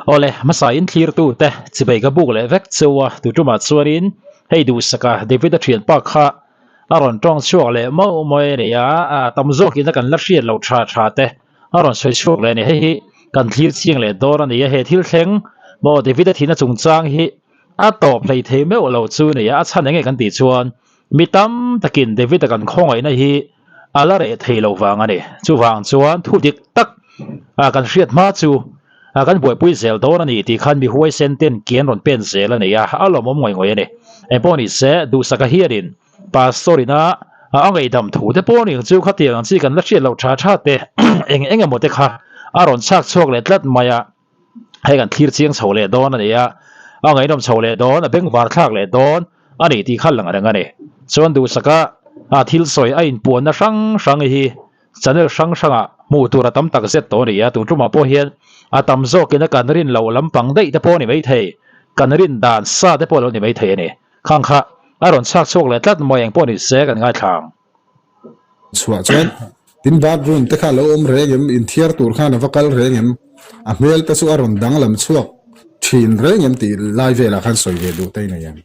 Awle, hmasa in thlirtute chibei ka buk leh vek cheu a, tu tumah chuanin hei duhsaka David-a thianpa kha a rawn tawng chhuak leh mauh mai a ni a, tam zawkin a kan la hriat loh tha tha te a rawn sawi chhuak leh a ni. Hei hi kan thlir chiang leh dawn a ni a, he thil thleng maw David-a thihna chungchang hi a tawp hlei thei meuh lo chu a ni a, a chhan enge kan tih chuan mi tam takin David-a kan khawngaihna hi a la reh thei lo vang a ni. Chuvang chuan thu dik tak kan hriat hma chu kan buaipui zel dawn a ni tih khan mi huaisen ten kian rawn pen zel a ni a, a lawmawm ngawih ngawih a ni. Engpawh ni se, Duhsaka hianin Pastor ina a ngaihdam thu te pawh ning chu khatiang ang chi kan la hriat loh tha tha te eng eng emaw te kha a rawn chhak chhuak leh tlat mai a, hei kan thlir chiang chho leh dawn a ni a, a ngaihnawm chho leh dawn, a bengvar thlak leh dawn a ni tih kha lang reng a ni. Chuan Duhsaka thil sawi a inpuanna hrang hrang hi channel hrang hrangah hmuh tur a tam tak zet tawh a ni a, tun tumah pawh hian a tam zawkin a kan rin loh lampang daih te pawh a ni maithei, kan rin dan sa te pawh a lo ni maithei a ni. Khang kha a rawn chhak chhuak leh tlat maw eng pawh ni se kan ngaithla ang. Chhuah chuan tin bathroom te kha a lo awm reng em, inthiar tur khan a va kal reng em, a hmel te chu a rawn danglam chhuak thin reng em tih lai velah khan sawi ve duh te i nei em.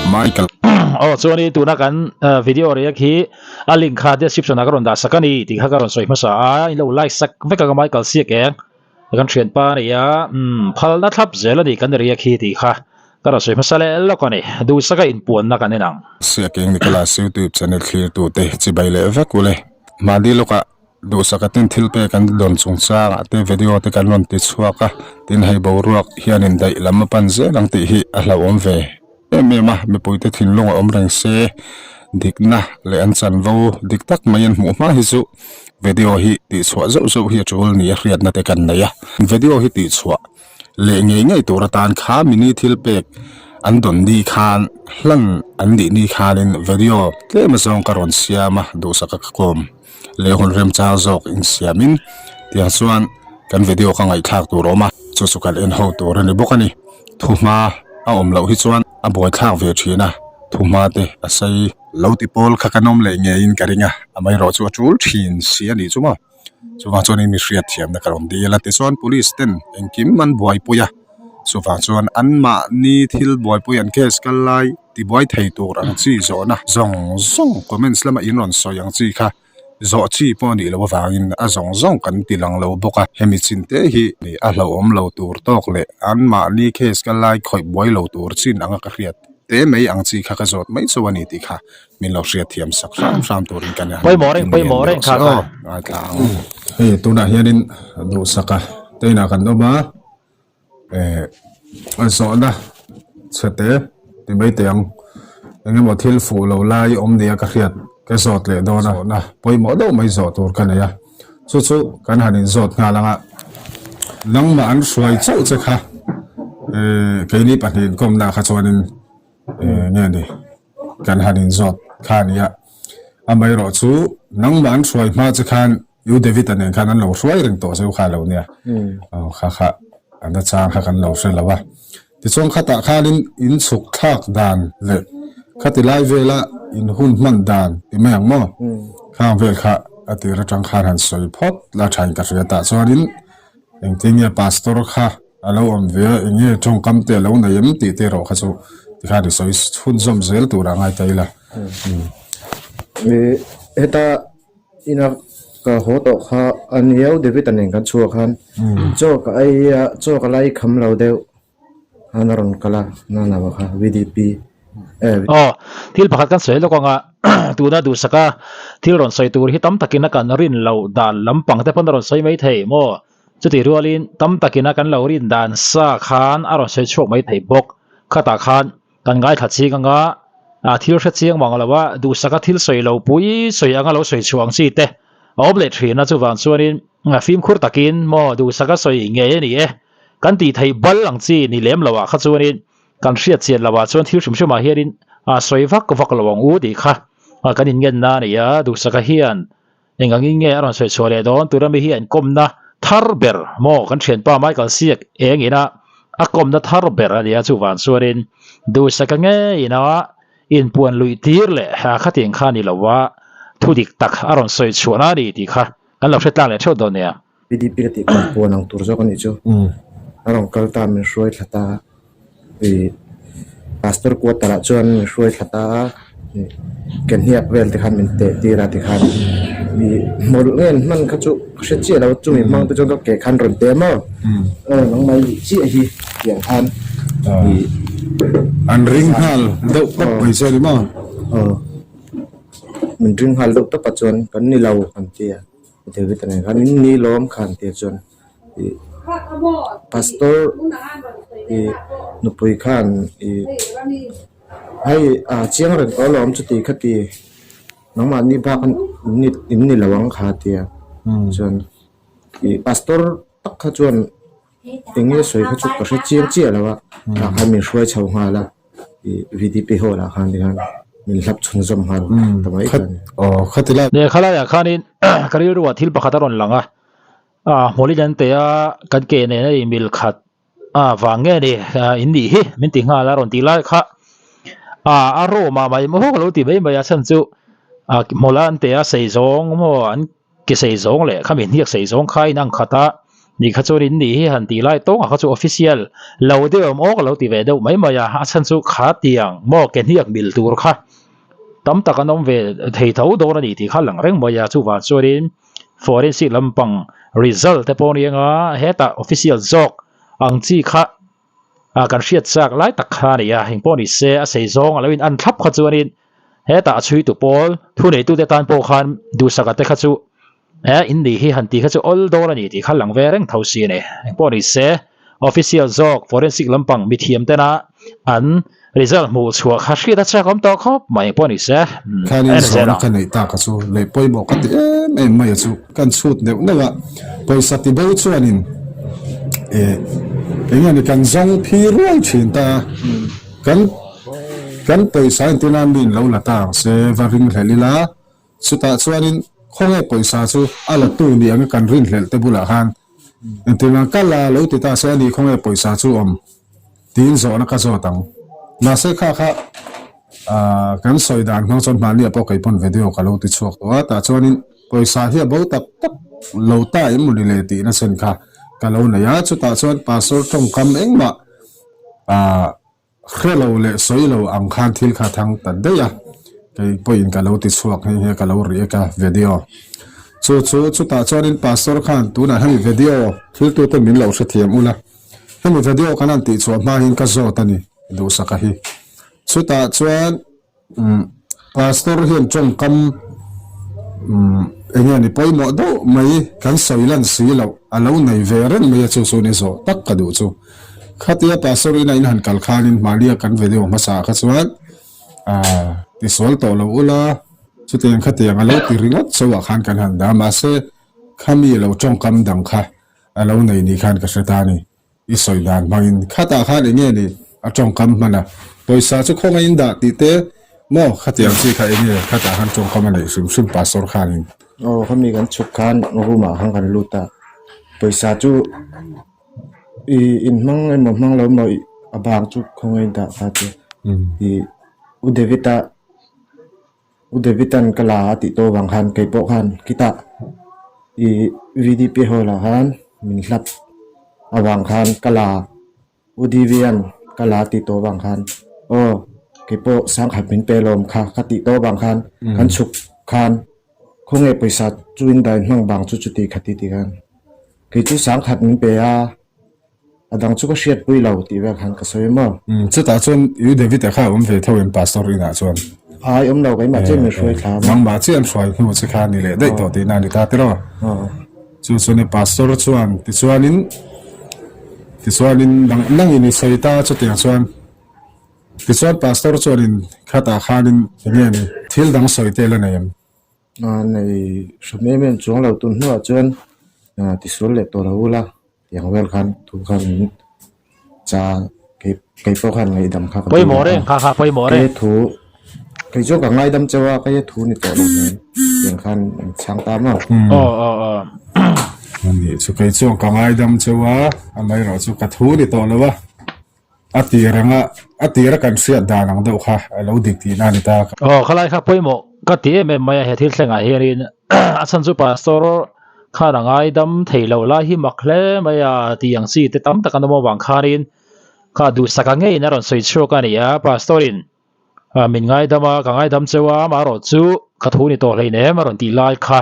Michael. Aw chuan i tuna kan video react hi a link kha description ah ka rawn dah sak a ni tih kha ka rawn sawi hmasa a, in lo like sak vek ang a Michael siak eng kan thianpa a ni a, umm phalna thlap zel a ni kan react hi tih kha ka rawn sawi hmasa leh lawk a ni, duhsaka inpuanna kan en ang. Siak eng Nicholas YouTube channel thlirtute chibai leh vek ule. Mahni lawkah Duhsaka ten thil pek an dawn chungchangah te video te kan rawn ti chhuak a, tin hei boruak hianin daih lam a pan zel ang tih hi a hlauhawm ve em em a, mipuite thinlung a awm reng se dikna leh an chanvo dik tak mai an hmuh hma hi chu video hi tihchhuah zauh zauh hi a tul ni a hriatna te kan nei a, video hi tihchhuah leh ngei ngei tur atan kha mini thil pek an dawn ni khan hlan an nih ni khanin video tlem azawng ka rawn siam a duhsaka ka kawm. Leh hun remchang zawk insiamin tiang chuan kan video ka ngaihthlak tur a awm a, chu chu kan en ho tur a ni bawk a ni. Thuhma a awm loh hi chuan a buaithlak ve thin a, thuhma te a sei. Lo ti pawl kha kan awm leh ngeiin ka ring a, amaherawh chu a tul thin si a nih chu maw. Chuvang chuanin mi hriatthiamna ka rawn dil a, tichuan police ten engkim an buaipui a, chuvang chuan anmahni thil buaipui an case kal lai tibuai thei tur ang chi zawhna zawng zawng comments lama in rawn sawi ang chi kha zawh chi pawh a nih loh avangin a zawng zawng kan ti lang lo bawk a, hemi chin te hi a hlauhawm lo tur tawk leh anmahni case kal lai khawih buai lo tur chin anga ka hriat te mai ang chi kha ka zawt mai chu a ni tih kha min lo hriat thiam sak hram hram turin kan han Pawimawh reng pawimawh reng kha kha. Ngaithla ang. Hei tunah hianin duhsaka te inah kan awm a, eh zawhna chhete ti mai teh ang engemaw thil fuh lo lai awm nia ka hriat ka zawt leh dawn a, zawhna pawimawh deuh mai zawh tur ka nei a, chu chu kan han inzawt nghal ang a, nangmah an hruai chauh che kha eh keini pahnih inkawmna kha chuanin nge ni kan han inzawt kha a nia amaherawh chu nangmah an hruai hma che khan U David-a nen khan an lo hruai reng tawh zeu kha a lo nia aw kha kha a nachang kha kan lo hre lo a tichuan khatah khanin in chhuk thlak dan leh khati lai vela in hun hman dan ti mai ang maw khang vel kha a tir atang khan han sawi phawt la thain ka hria tah chuanin engtin nge pastor kha A lo awm ve a, eng nge tawngkam te a lo nei em tih te erawh kha chu tikhan i sawi chhunzawm zel tur a ngai ta ila. Ih heta ina ka haw tawh kha a niau David-a nen kan chhuak khan chaw ka ei a chaw ka lai kham lo deuh khan a rawn kal a nana bawk kha VDP eh. Aw thil pakhat kan sawi lawk ang a tuna duhsaka thil rawn sawi tur hi tam takin a kan rin loh dan lampang te pawn a rawn sawi mai thei maw. Chutih rualin tam takin a kan lo rin dan sa khan a rawn sawi chhuak mai thei bawk. Khatah khan kan ngaithla ching anga thil hre chiang mang lo a, duhsaka thil sawi lo pui sawi anga lo sawi chhuah ang chi te a awm leh thin a. Chuvang chuanin fimkhur takin maw duhsaka sawi ngei a ni e kan tih theih bal ang chi ni lem loah kha chuanin kan hriat chian loah chuan thil hrim hrimah hianin sawi vak vak lo ang u tih kha kan inngenna a ni a. Duhsaka hian Eng angin nge a rawn sawi chhuah leh dawn? Tura mi hi an kawmna thar ber maw? Kan thianpa Michael Siak eng ina a kawmna thar ber a nia chuvang chuanin duhsaka ngei ina inpuan luih tir leh khatiang kha ni lo a, Thu dik tak a rawn sawi chhuahna a ni tih kha kan lo hre tlang leh theuh dawn nia. PDP ka tih khan puan ang tur zawk a nih chu. A rawn kal ta, min hruai thla ta a. Ih Pastor quarter ah chuan min hruai thla ta a. Ih ke hniak vel te khan min teh tir a tikhan ih hmawlh nge an hman kha chu ka hre chiah lo chumi hmang te chuan ka ke khan rawn teh maw. Aw nangmah i nih chiah hi tiang khan ih. An ring nghal deuh tawp mai che a ni maw? Aw. Min ring nghal deuh tawp a chuan kan ni lo kan ti a David a nen khan in ni lawm kha an ti a chuan ih pastor ih nupui khan ih hei ah chiang reng tawh alawm chuti kha ti nangmahni bak in ni lo ang kha a ti a chuan ih pastor tak kha chuan. Eng nge sawi kha chu ka hre chiang chiah lo a, tah khan min hruai chho nghal a, ih VDP hall ah khan tikhan min hlap chhunzawm nghal ta mai ta a ni. Aw khati lai. Leh khalaiah khanin ka rilruah thil pakhat a rawn lang a, ah hmawlh in an teh a, kan ke nen a inmil khat a vang nge ni in nih hi min ti nghal a rawn tih lai kha ah a rawm ah mai maw ka lo ti mai mai a chhan chu ah hmawlh a an teh a sei zawng maw an Ke sei zawng leh khami hniak sei zawng kha in ang khat a, ni kha chuan in nih hi han tih lai tawng ah kha chu official lo deuh awm awk a lo ti ve deuh mai mai a, a chhan chu kha tiang maw ke hniak mil tur kha tam tak an awm ve thei tho dawn a ni tih kha lang reng mai a, chuvang chuanin forensic lampang result te pawh nia nga hetah official zawk ang chi kha ah kan hriat chak lai tak kha a ni a, engpawh ni se a sei zawng a lo in an thlap kha chuanin hetah a chhui tu pawl thuneitute tan pawh khan duhsaka te kha chu eh in nih hi han tih kha chu awl dawn a ni tih kha lang ve reng tho si a ni. Engpawh ni se official zawk forensic lampang mithiam tena an result hmuh chhuah kha hriat a chak awm tawh khawp mai engpawh ni se Khanin en zel zawhna ang. ka neih tak a chu leh pawimawh ka ti em em mai a chu kan chhut neuh neuh a pawisa ti bo chuanin eh eng nge ni kan zawng phi ruai thin ta a kan kan pawisa entirna min lo la ta ang se va ringhlelh ila chutah chuanin khawnge pawisa chu a la tu ni anga kan rinhlelh te bulah khan entirna ka la lo ti ta se a ni khawnge pawisa chu awm Tiin zawhna ka zawt ang. Mahse kha kha kan sawi dan hmang chuan hmahniah pawh kei pawn video ka lo ti chhuak tawh a, tah chuanin pawisa hi a bo tak tak lo ta em mawni le tihna chen kha ka lo nei a, chutah chuan pastor tawngkam engmah hre lo leh sawi lo ang khan thil kha thang ta daih a, kei pawhin ka lo ti chhuak nghe nghe ka lo react a video. Chu chu chutah chuanin pastor khan tunah hemi video thiltute min lo hrethiam ula. Hemi video kan han tih chhuah hma hian ka zawt a ni Duhsaka hi. Chutah chuan umm Pastor hian tawngkam umm eng nge ni pawimawh deuh mai kan sawi lan si loh a lo nei ve reng mai a chu chu ni zawh tak ka duh chu. Khatia Pastor ina in han kal khanin mahnia kan video hmasa ah kha chuan aah tisual tawh lo ula chutiang khatiang a lo ti ringawt chauh ah khan kan han dah a mahse khami lo tawngkam dang kha A lo nei ni khan ka hre ta a ni. I sawi dan hmangin khatah khan eng nge ni a tawngkam hman a, pawisa chu khawngaihin dah tih te maw khatiang chi kha eng nge khatah khan tawngkam a neih hrim hrim pastor khanin. Aw khami kan chhuk khan room ah khan kan lut a, pawisa chu i inhmang emaw hmang lo emaw a bang chu khawngaihin dah kha chu i U David-a U David-a'n ka la a tih tawh avang khan kei pawh khan khitah ih VDP hall ah khan min hlap avang khan ka la U Dv-a'n ka la a tih tawh avang khan aw kei pawh sangkhat min pe lawm kha ka tih tawh avang khan kan chhuk khan khawnge pawisa chu in dai hmang vang chu chuti khati ti khan kei chu sangkhat min pe a. A dang chu ka hriat pui lo tih vel khan ka sawi maw? Umm chutah chuan U David-a kha a awm ve tho em Pastor inah chuan? Ai awm lo keimah chiah min hruai thla a maw? Nangmah chiah an hruai hnu che kha ni leh daih tawh tihna a ni ta tiraw? Chu chuan i Pastor chuan tichuanin tichuanin nang nangin i sawi ta chutiang chuan tichuan Pastor chuanin khatah khanin enge ni thil dang sawi te la nei em? Nei hram em em chuang lo tun hnuah chuan tisual leh tawh lo ula. Tiang vel khan thu khan min cha kei kei pawh khan ngaihdam kha ka Pawimawh reng kha kha pawimawh reng. Kei thu kei chu ka ngaidam cheu a kei thu ni tawh lo nen tiang khan an chhang ta maw. Aw aw aw. Ani chu kei chuan ka ngaidam cheu a amaherawh chu ka thu ni tawh lo a. A tir anga a tira kan hriat dan ang deuh kha a lo dik tihna a ni ta. Aw khalai kha pawimawh. ka ti em em mai a he thil thlengah hianin a chhan chu pastor khan a ngaidam thei lo lai hi mak hle mai a tih ang chi te tam tak an awm avang khanin kha duhsaka ngeiin a rawn sawi chhuak a ni a pastor in min ngaidam a ka ngaidam cheu a amaherawh chu ka thu ni tawh hleinem a rawn tih lai kha.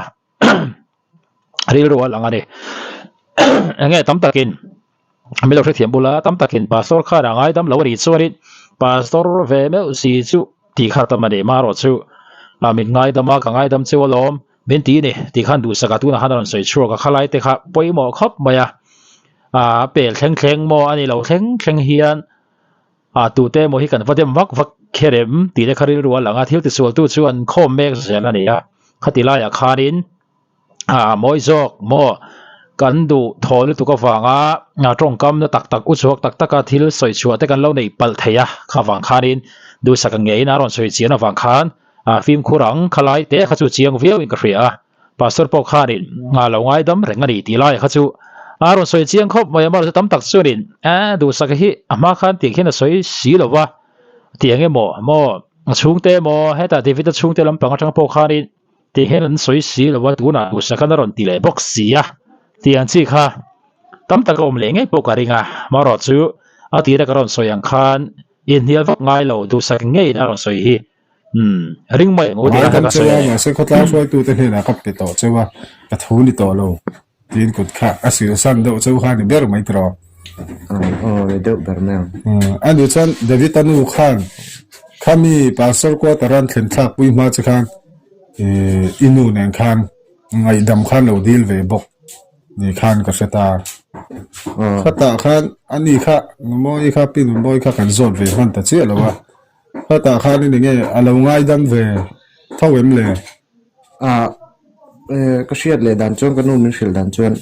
Rilru a lang a ni. Enge tam takin min lo hrethiam bula tam takin pastor khan a ngaidam lo a nih chuanin pastor ve meuh si chu tih kha tam a ni. Marawh chu a min ngaidam a ka ngaidam cheu alawm min ti ni tih khan duhsak a tunah khan a rawn sawi chhuak a khalai te kha pawimawh khawp mai a. A pel thleng thleng maw a ni lo thleng thleng hian A tute emaw hi kan va dem vak vak kher em tih te kha rilru a lang a, thil tisualtu chu an khawm mek zel a ni a, khati laiah khanin a mawi zawk maw kan duh thaw lutuk avanga tawngkamna tak tak uchhuak tak taka thil sawi chhuah te kan lo neih palh thei a, kha vang khanin duhsak ang ngeiin a rawn sawi chian avang khan fimkhur ang khalai te kha chu chiang viauin ka hria a. Pastor pawh khanin a lo ngaidam reng a ni tih lai kha chu a rawn sawi chiang khawp mai a, mahse tam tak chuanin eh duhsak hi a hma khan tih khian a sawi si lo va tih eng emaw maw a chhungte emaw hetah David-a chhungte lampang atang pawh khanin tih hian an sawi si lo va tunah duhsakan a rawn ti leh bawk si a tih ang chi kha tam tak a awm leh ngei pawh ka ring a, marawh chu a tira ka rawn sawi ang khan inhnial vak ngai lo duhsak ngeiin a rawn sawi hi. Umm ring mai ang u tih Kan cheu a mahse khawtlang hruaitute hnenah ka pe tawh cheu a, ka tho ni tawh lo tiin kut kha a sil san deuh cheu kha a ni ber mai tiraw. Aw ni deuh ber mai ang. A nih chuan David-a nu khan khami pastor quarter an thlen thlak pui hma che khan i nu nen khan ngaihdam khan lo dil ve bawk ni khan ka hre ta. Khatah khan ani kha Numawi kha Pi Numawi kha kan zawt ve hman ta chiah lo a. Hetah khan in enge a lo ngaidam ve tho em le? Ah, eh, ka hriat leh dan chuan ka nu min hrilh dan chuan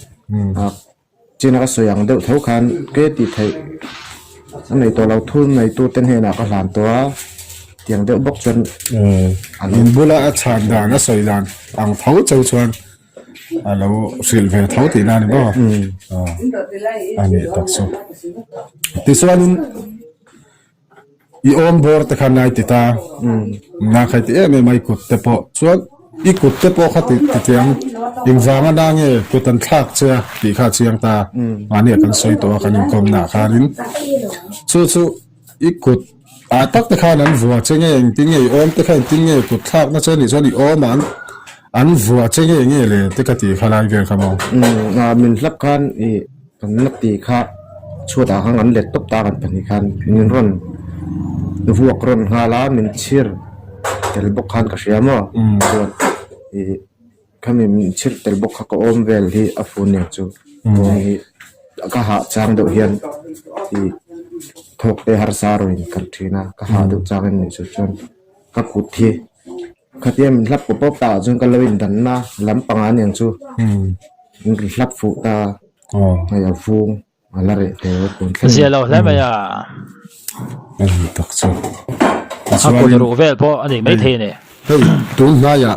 ah china ka sawi ang deuh tho khan ke tih theih a nei tawh lo thul nei tu te hnenah ka hlan tawh a tiang deuh bawk chuan a lo bula a chhan dan a sawi dan ang tho cheu chuan a lo hrilh ve tho tihna a ni maw? A nih tak chu. Tichuanin. I awm bawr te kha nai ti ta, na khai ti em em a i kut te pawh chuan i kut te pawh kha ti ti chiang engvanga na nge kut an thlak che a tih kha a chiang ta mahni ah kan sawi tawh a kan inkawm na ah khanin chu chu i kut ah tak te khan an vua che nge engtin nge i awm te kha engtin nge kut thlak na che anih chuan i awm ah an an vua che nge nge le te ka tih kha lai vel kha maw. Min hlap khan i Kan la ti kha chhuatah khan kan let tawp ta kan pahnih khan min rawn vuak rawn nghal a min chhir tel bawk khan ka hria maw chuan ih khami min chhir tel bawk kha ka awm vel hi a fun nen chu awm hi ka hah chang deuh hian ih thawk te harsa rawn in kal thin a ka hah deuh chang in nih chu chuan ka kut hi Khatia min hlap pawp pawp takah chuan ka lo indanna lampang a niang chu min rawn hlap fuh ta hei a vung a la reh hle tun thleng. Zia lo hle mai a. A ni tak chu. A kut ruh vel pawh a ni mai thei a ni. Hei tun hnaiah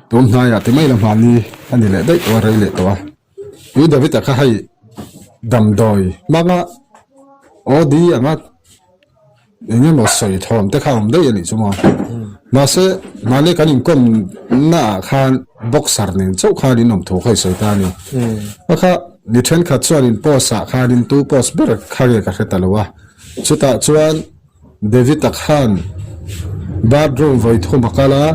tun hnaiah ti mai la hmanni a ni leh daih tawh a rei leh tawh a. Tui David-a kha hei damdawi hmanga OD anga Eng emaw sawi thawm te kha awm daih a nih chu maw. Mahse, mahni kan inkawm naah khan boxer nen chauh khan in awm thu kha i sawi ta a ni. A kha mi thenkhat chuan in post ah khan in tu post ber kha nge ka hre ta lo a. Chutah chuan David-a khan bathroom vawi thum a kal a,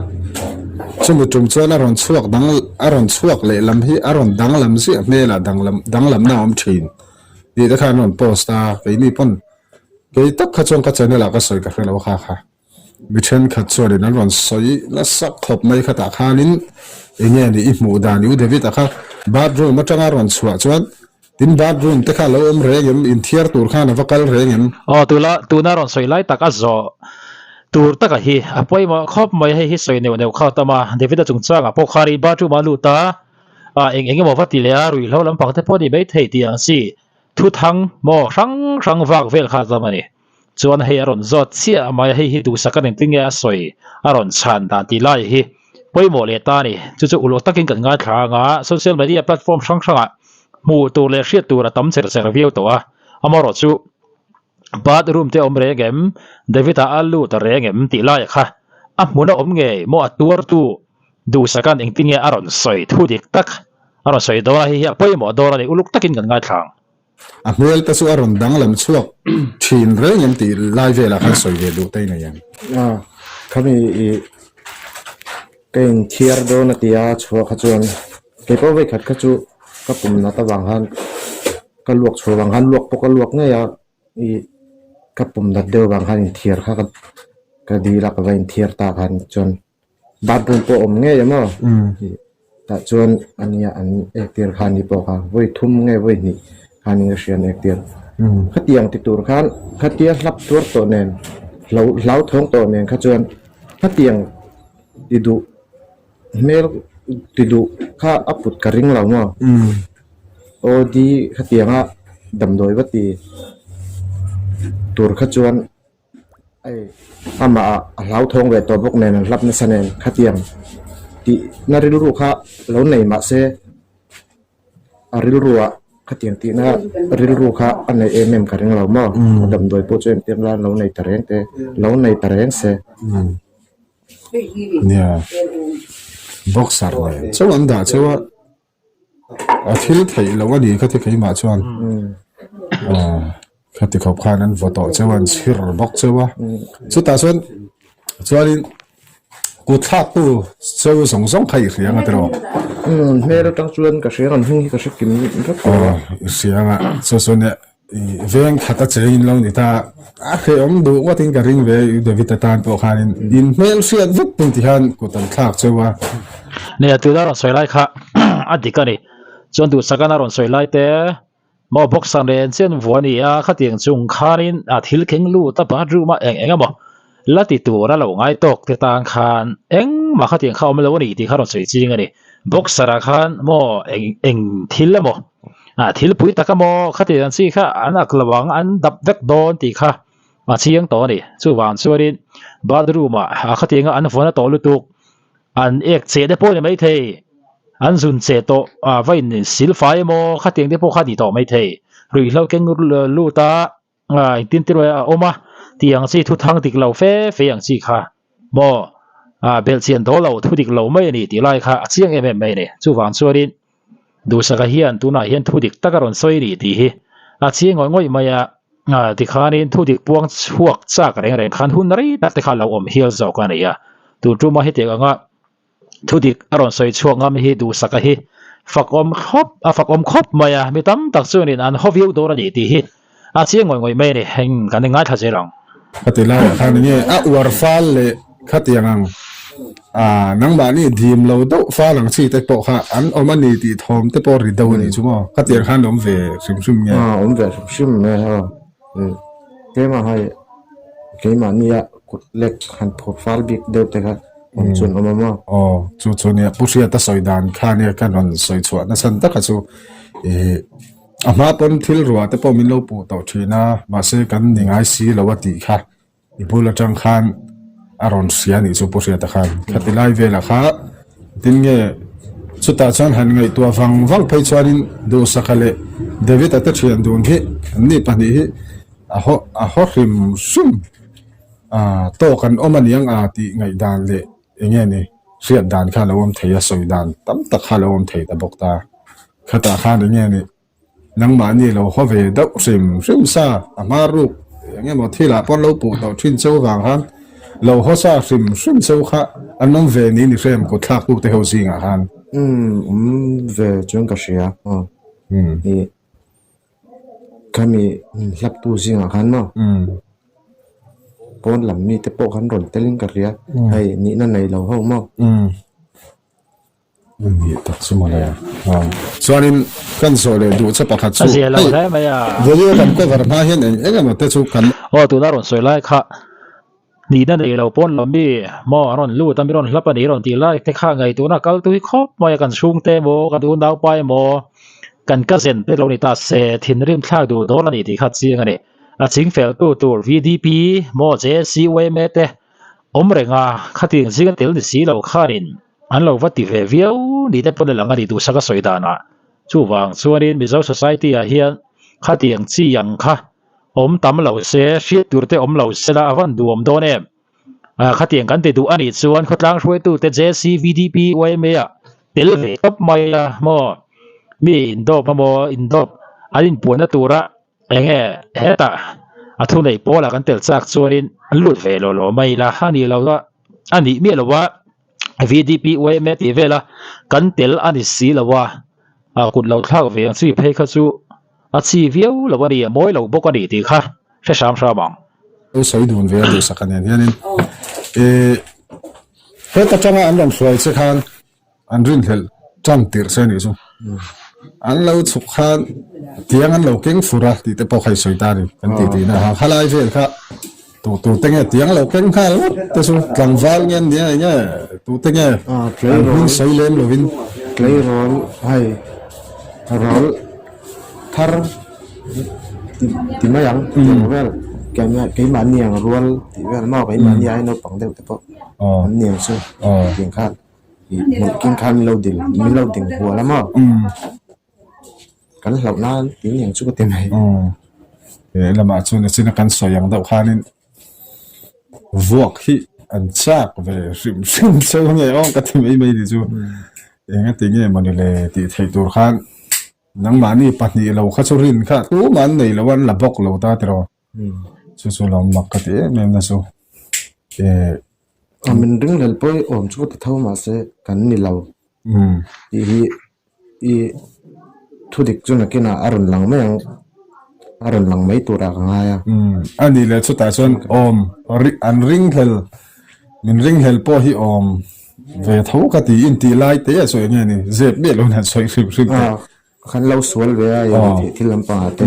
chumi tum chuan a rawn chhuak dang a rawn chhuak lehlam hi a rawn danglam ziah hmelah danglam danglamna a awm thin tih te kha an rawn post a, keini pawn Kei tak kha chuan ka channel ah ka sawi ka hre lo kha kha. Mi thenkhat chuanin an rawn sawi nasa khawp mai khatah khanin eng nge ni i hmuh dan i U David a kha bathroom atanga rawn chhuah chuan tin bathroom te kha a lo awm reng em inthiar tur khan a va kal reng em. Aw tula tuna rawn sawi lai tak a zawh tur taka hi a pawimawh khawp mai hei hi sawi neuh neuh kha a tam a David a chungchangah pawh khan i bathroom ah a lut a eng eng emaw va ti leh a ruihhlo lampang te pawh a ni maithei tih ang chi Thuthang maw hrang hrang vak vel kha zawm a ni. Chuan hei a rawn zawt chiah mai a, hei hi duhsak a engtin nge a sawi a rawn chhan dan tih lai hi pawimawh leh ta a ni. Chu chu uluk takin kan ngaithla ang a, social media platform hrang hrangah hmuh tur leh hriat tur a tam cher cher viau tawh a. Amaherawh chu bathroom te a awm reng em, David-a a lut a reng em tih lai kha. A hmun a awm ngei maw a tuartu Duhsaka'n engtin nge a rawn sawi thu dik tak a rawn sawi dawn a, hei hi a pawimawh dawn a ni, uluk takin kan ngaithla ang. A hmel te chu a rawn danglam chhuak thin reng em tih lai velah khan sawi ve duh te nei ang. A, khami i ka inthiar dawn a tia chhuah kha chuan kei pawh vawikhat kha chu ka pum nat avang khan ka luak chhuah vang khan luak pawh ka luak ngei a. Ih ka pum nat deuh vang khan inthiar kha ka ka dil a ka va inthiar ta khan chuan bathroom pawh a awm ngei em aw ih tah chuan a nia an ektir kha ni pawh kha vawi thum nge vawi hnih khanin ka hria an ektir khatiang ti tur khan khatia hlap tuar tawh nen hlo hlauthawng tawh nen kha chuan khatiang ti duh hmel ti duh kha a put ka ring lo maw. Aw di khatianga damdawi va ti tur kha chuan hei amah ah a hlauthawng ve tawh bawk nen an hlap nasa nen khatiang tih na rilru kha lo nei mah se a rilru ah khatiang tih na rilru kha a neih em em ka ring lo maw a damdawi pawh chu entir nan lo nei ta reng te lo nei ta reng se. Nia boxer nen chauh an dah chauh a. A thil theih loh a ni kha ti keimah chuan aw khati khawp khan an vaw tawh cheu a an chhir bawk cheu a chutah chuan chuanin kut thlak tu cheu zawng zawng kha i hria ang a tiraw hmel atang chuan ka hria ang hming hi ka hre kim vek aw i hria ang a chu chuan I veng khat a cheng in lo ni ta, a hrehawm duh ngawt in ka ring ve U David atan pawh khanin in hmel hriat vek pawh ti hian kut an thlak cheu a. Nia tuna rawn sawi lai kha a dik a ni. Chuan duhsakana rawn sawi lai te maw boxer nen chian vuah a ni a, khatiang chung khanin a thil kheng lut a bathroom a eng eng emaw la ti tur a lo ngai tawk te tan khan engmah khatiang kha awm lo a ni tih kha rawn sawi ching a ni. Boxer ah khan maw eng eng thil emaw ah thil pui tak emaw khatiang ang chi kha an ak lo ang an dap vek dawn tih kha a chiang tawh a ni. Chuvang chuanin bathroom ah a khatianga an vawn a tawh lutuk an ek cheh te pawh a ni maithei an zun cheh tawh ah va in silfai emaw khatiang te pawh kha a ni tawh maithei ruihhlo keng lut a. Engtin te ruai a awm a tih ang chi thu thang dik lo fe fe ang chi kha maw belhchian dawl lo thu dik lo mai a ni tih lai kha a chiang em em mai a ni. Chuvang chuanin Duhsaka hian tunah hian thu dik tak a rawn sawi a ni tih hi a chiang ngawih ngawih mai a, tikhanin thu dik puang chhuak chak reng reng khan hun rei tak te kha a lo awm hial zawk a ni a, tun tuma hetiang anga Thu dik a rawn sawi chhuak ngam hi Duhsaka hi fakawm khawp a fakawm khawp mai a, mi tam tak chuanin an haw viau dawn a ni tih hi a chiang ngawih ngawih mai a ni, heng kan ingaithla zel ang. Khati laiah khan enge a uar fal leh khatiang ang ah nangmahni dim lo deuh fal ang chi te pawh kha an awm a ni tih thawm te pawh ri deuh a nih chu maw, khatiang khan awm ve hrim hrim nge? Awm ve hrim hrim nge aw. Keimah hai keimahnia kut lek han phur fal bik deuh te kha awm chuan awm a maw? Aw chu chu nia Pu Hriata sawi dan kha nia ka rawn sawi chhuah nasa tak a chu ih a hma pawn thil ruah te pawh min lo puh tawh thin a mahse kan ni ngai si lo a tih kha. I bul atang khan a rawn hria anih chu Pu Hriata khan khati lai velah kha tin nge chutah chuan han ngaihtuah vang vang phei chuanin Duhsaka leh David-a te thian dun hi anni pahnih hi a haw a haw hrim hrim ah tawk an awm aniang a tih ngaihdan leh eng nge ni hriat dan kha a lo awm thei a sawi dan tam tak kha a lo awm thei ta bawk ta khatah khan eng nge ni. Nangmahni lo haw ve deuh hrim hrim sa, a hma ruk eng emaw thilah pawh lo puh tawh thin cheu vang khan lo haw sa hrim hrim cheu kha an awm ve niin i hrem kut thlak tu te ho zingah khan. Umm awm ve chuan ka hria aw. Ih khami min hlap tu zingah khan maw pawn lam mi te pawh khan rawn telin ka hria hei nihna nei lo ho maw. Ni tak chu mawle. Chuanin kan zawh leh duh che pakhat chu A zia lo hle mai a. Video kan cover hma hian eng eng emaw te chu kan. Aw tuna rawn sawi lai kha nihna nei lo pawn lo mi maw an rawn lut a mi rawn hlap a ni rawn tih lai te kha ngaihtuahna kal tui khawp mai a kan chhungte emaw kan unaupa emaw kan cousin te lo ni ta se thinrim thlak duh dawn a ni tih kha chiang a ni. A chingfel tu tur VDP maw JCYMA te awm reng a khatiang zinga tel ni si lo khanin An lo va ti ve viau ni te pawn a lang a ni duhsak a sawi danah. Chuvang chuanin Mizo society ah hian khatiang chi ang kha awm tam lo se, hriat tur te awm lo se la a van duhawm dawn em? Khatiang kan ti duh a nih chuan khawtlang hruaitute JC, VDP, yma ah tel ve tawp mai a maw? Mi indawp emaw indawp an inpuanna tura eng nge hetah a thunei pawlah kan tel chak chuanin lut ve lo lo mai ila a nih loh a a nih miah lo a VDP, yma tih vela kan tel a ni si lo a, kut lo thlak ve ang chi phei kha chu a chi viau lo a ni a mawi lo bawk a ni tih kha. Hre hram hram ang. Lo sawi dun ve a duhsak a nen hianin ih heta tanga an rawn hruai che khan an rinhlelh tan tirh se nih chu an lo chhuk khan tiang an lo keng fur a tih te pawh kha i sawi ta a ni kan tih tihna a khalai vel kha tu tu te nge tiang lo keng nghal ngawt te chu tlangval nge an nia eng nge tu te nge an hming sawi lem lovin tleirawl hei rawl thar ti mai ang tih ang vel keimahni ang rual tih vel maw keimahni ai naupang deuh te pawh an ni ang chu tiang khan ih hmuh kin khan min lo dil min lo ding hual a maw kan hlauh nan tih ni ang chu ka ti mai. Lehlamah chuan a china kan sawi ang deuh khanin vuak hi an chak ve hrim hrim cheu nge aw ka ti mai mai ni chu engati nge mawni le tih theih tur khan. Nangmahni pahnih lo kha chu rin kha tumah an nei lo a, an la bawk lo ta tiraw. Chu chu lo mak ka ti em em na chu. Eh. A min ring lel pawh i awm chu ka ti tho mahse kan ni lo. Tih hi i thu dik chu nakinah a rawn lang mai ang, a rawn lang mai turah ka ngai a. A nih leh chutah chuan awm an ringhlel Min ringhlel pawh hi awm ve tho ka ti intih lai te a sawi nge ni zep miah lo hian sawi hrim hrim te. Kan lo sual ve a ih thil lampang ah te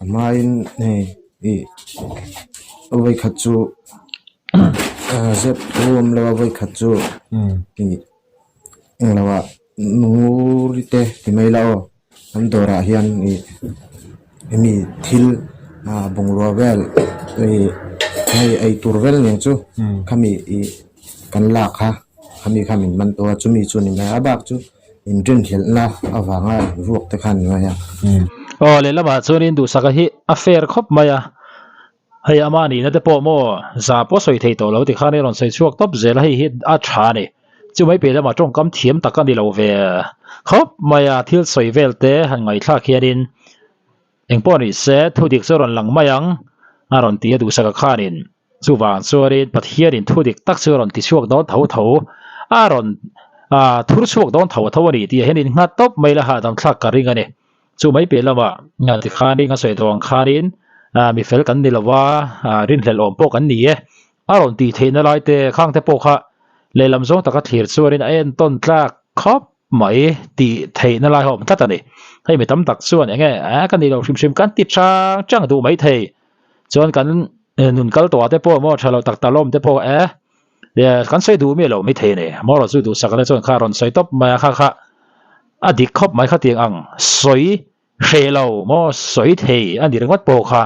a hmain hei ih vawikhat chu zep thu awm lo a vawikhat chu ih englo ah nunguri te ti mai la aw. An dawrah hian ih emi thil ah bungrua vel ih hei eitur vel nen chu khami ih kan lak kha khami kha min man tawh a chumi chu ni mai a bak chu inrinhlelhna avanga ruak te kha a ni mai a. Aw lehlamah chuanin duhsaka hi a fair khawp mai a. Hei ama nihna te pawh maw za pawh sawi thei tawh lo ti khan i rawn sawi chhuak tawp zel a, hei hi a tha a ni. Chu mai piah lamah tawngkam thiam tak a ni lo ve khawp mai a, thil sawi vel te han ngaihthlak hianin engpawh ni se thu dik chu a rawn lang mai ang a rawn ti a duhsaka khanin chuvang chuanin Pathianin thu dik tak chu a rawn ti chhuak dawn tho tho a rawn thur chhuak dawn tho tho a ni tih ah hian innghat tawp mai la hahdam thlak ka ring a ni. Chu mai piah lamah tikhanin a sawi tawh ang khanin mi fel kan ni lo va, rinhlelh awm pawh kan ni e. A rawn tih theihna lai te khang te pawh kha lehlam zawng taka thlir chuanin a entawn tlak khawp mai tih theihna lai a awm tlat a ni. Hei mi tam tak chuan eng nge ka ni lo hrim hrim kan ti chang chang duh mai thei. Chuan kan nun kal tawhah te pawh maw tha lo tak talawm te pawh e kan sawi duh miah lo mai thei a ni. Maw chu duhsak te chuan kha rawn sawi tawp mai a kha kha. A dik khawp mai khatiang ang sawi hreh lo maw sawi thei a ni ringawt pawh kha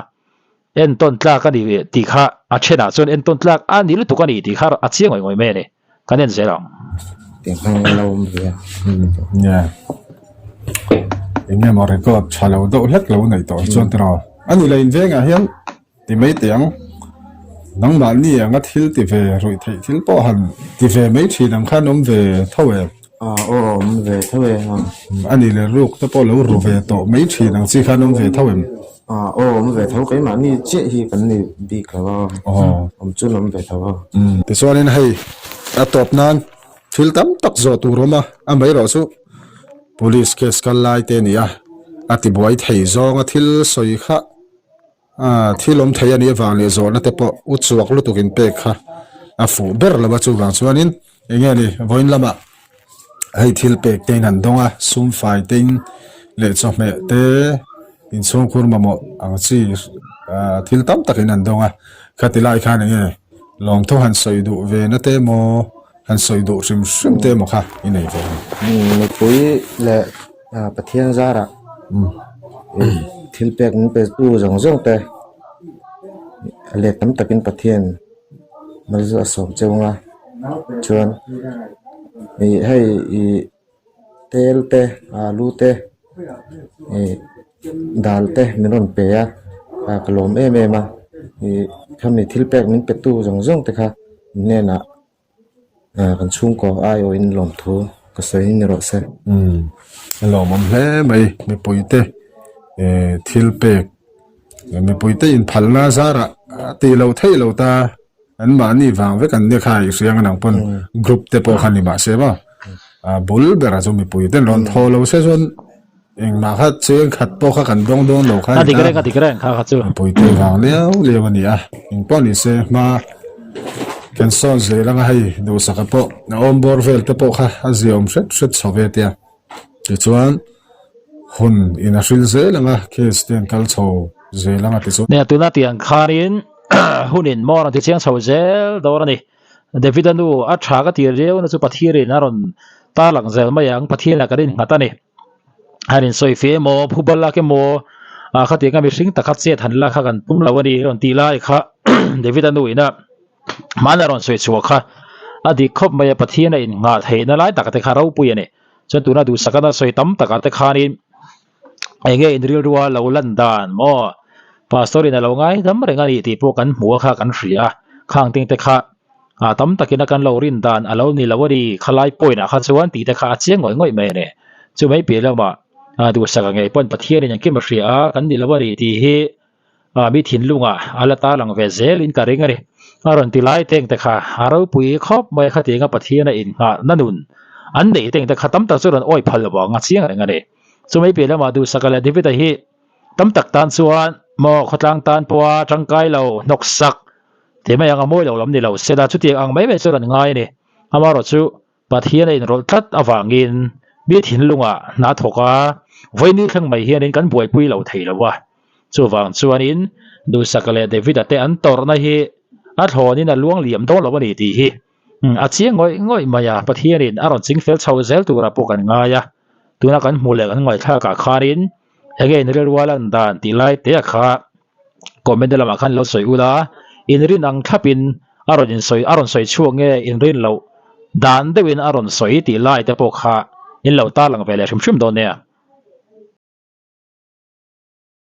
entawn tlak a ni tih kha a thenah chuan entawn tlak a ni lutuk a ni tih kha a chiang ngawih ngawih mai a ni kan en zel ang. Tiang khan a lo awm ve a. Nia eng nge maw record tha lo deuh hlek lo neih tawh chuan tiraw a ni lo invengah hian Ti mai teh ang. Nangmahni anga thil ti ve ruih theih thil pawh han ti ve mai thin ang khan awm ve tho em? Aw awm ve tho e. A nih leh ruk te pawh lo ru ve tawh mai thin ang chi khan awm ve tho em? Aw awm ve tho keimahni chiah hi kan ni bik lo a, awm chuan awm ve tho a. Tichuanin hei a tawp nan thil tam tak zawh tur awm a, amaherawh chu police case kal lai te a ni a, a tibuai thei zawnga thil sawi kha A thil awm thei a nih avang leh zawhna te pawh u chuak lutuk in pek kha a fuh ber lo a, chuvang chuanin eng nge ni vawiin lamah hei thil pek te in han dawng a, sum fai te in leh chawhmeh te inchhungkhur mamawh ang chi ah thil tam tak in han dawng a, khati lai khan eng nge lawmthu han sawi duh ve na te emaw han sawi duh hrim hrim te emaw kha i nei ve a ni. Mipui leh Pathian zarah thil pek min pe tu zawng zawng te a let tam takin Pathian mal chu a sawm cheu ang a chuan ih hei ih tel te alu te ih dal te min rawn pe a ka lawm em em a ih khami thil pek min pe tu zawng zawng te kha. Hnenah kan chhungkaw aiawhin lawmthu ka sawi ni rawh se. Umm a lawmawm hle mai mipuite eh thil pek mipuite inphalna zarah a tih loh theih loh ta an mahni vang vek an nia kha i hria ang pawn group te pawh kha ni mahse maw a bul berah chu mipuite an rawn thaw lo se chuan Engmah kha cheng khat pawh kha kan dawng dawn lo kha A dik reng, a dik reng kha kha chu. Puite vang liau liau a ni a, eng pawh ni se hma kan sawn zel anga hei duhsaka pawh a awm bawr vel te pawh kha a ziaawm hret hret chho ve tia. Tichuan hun in a hril zel anga case te an kal chho zel anga tichuan. Nia tuna tiang khanin hunin maw a rawn ti chiang chho zel dawn a ni. David-a nu a tha ka tir riau na chu Pathianin a rawn tarlang zel mai ang, Pathianah kan innghat a ni. Han insawi fe emaw, phuba lak emaw, ah khatiang a mihring taka chet han lak kha kan tum lo a ni rawn tih lai kha David-a nu ina hmana rawn sawi chhuah kha a dik khawp mai a, Pathian a innghah theihna lai taka te kha ropui a ni. Chuan tuna duhsakna sawi tam takah te khanin eng nge inrilrua lo lan dan maw Pastor in a lo ngaidam reng a ni tih pawh kan hmu a kha kan hria a, khang ting te kha ah tam takin a kan lo rin dan a lo ni lo a ni khalai point ah kha chuan tih te kha a chiang ngawih ngawih mai a ni. Chu mai piah lamah ah duhsaka ngei pawn Pathian in engkim a hria a kan ni lo a ni tih hi ah mi thinlungah a la tarlang ve zel in ka ring a ni. A rawn ti lai teng te kha a ropui khawp mai a khatianga Pathian a innghah na nun an neih teng te kha tam tak chu rawn awi phal lo ang a chiang reng a ni. Chu mai piah lamah duhsaka leh David-a hi tam tak tan chuan maw khawtlang tan pawha tangkai lo hnawk sak tih mai ang a mawi lo lam ni lo sela chutiang ang mai mai chu rawn ngai a ni. Amaherawhchu chu Pathian a inrawlh tlat avangin mi thinlungah hna thawk a, vawiin thleng mai hianin kan buaipui lo thei lo a. Chuvang chuanin Duhsaka leh David-a te an tawrhna hi a thlawnin a luang liam dawn lo a ni tih hi a chiang ngawih ngawih mai a, Pathianin a rawn chingfel chho zel turah pawh kan ngai a. Tuna kan hmuh leh kan ngaihthlakah khanin enge inrilrual an dan tih lai te a kha comment lamah khan lo sawi ula, inrin ang thlapin a rawn insawi a rawn sawi chhuak nge inrin loh dan deuhin a rawn sawi tih lai te pawh kha in lo tarlang ve leh hrim hrim dawn nia.